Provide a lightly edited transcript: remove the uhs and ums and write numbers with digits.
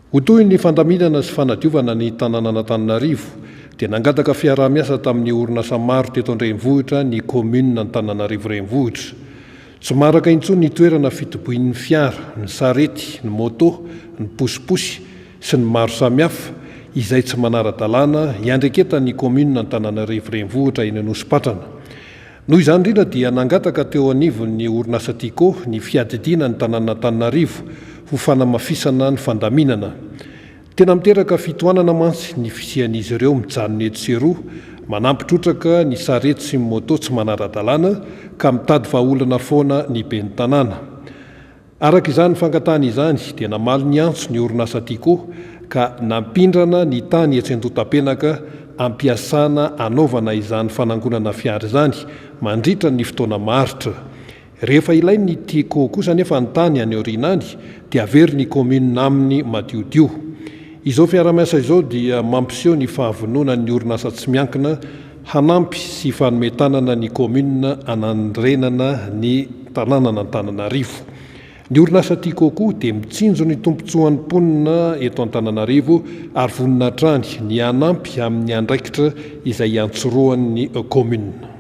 Ho toy ny fandaminana sy fanadiovana ny tanànan'Antananarivo dia nangataka fiaraha-miasa tamin'ny orinasa maro teto an-drenivohitra ny kaominina Antananarivo Renivohitra. Tsy maharaka intsony ny toerana fitobian'ny fiara, ny sarety, ny moto, ny posiposy sy ny maro samihafa izay tsy manara-dalàna iandreketan'ny kaominina Antananarivo Renivohitra eny Anosipatrana. Noho izany indrindra dia nangataka teo anivon'ny orinasa Tiko ny fiadidiana ny tanànan'Antananarivo ho fanamafisana ny fandaminana. Tena miteraka fitohanana mantsy ny fisian'izy ireo mijanona etsy sy eroa, manampy trotraka ny sarety sy ny moto tsy manara-dalàna ka mitady vahaolana foana ny ben'ny tanàna. Araka izany fangatahana izany dia namaly ny antso ny orinasa Tiko ka nampindrana ny tany etsy Andotapenaka ampiasana anaovana izany fanangonana fiara izany mandritra ny fotoana maharitra. Rehefa ilain'ny Tiko kosa anefa ny tany any aoriana any dia averin'ny commune aminy madiodio. Izao fiarahamiasa izao dia mampiseho ny fahavononan'ny orinasa tsy miankina hanampy sy hifanome tanana ny commune hanandrenana ny tanànan'Antananarivo. Ny orinasa Tiko koa dia mitsinjo ny tombontsoan'ny mponina eto Antananarivo ary vonona hatrany ny hanampy amin'ny andraikitra izay iantsorohan'ny commune.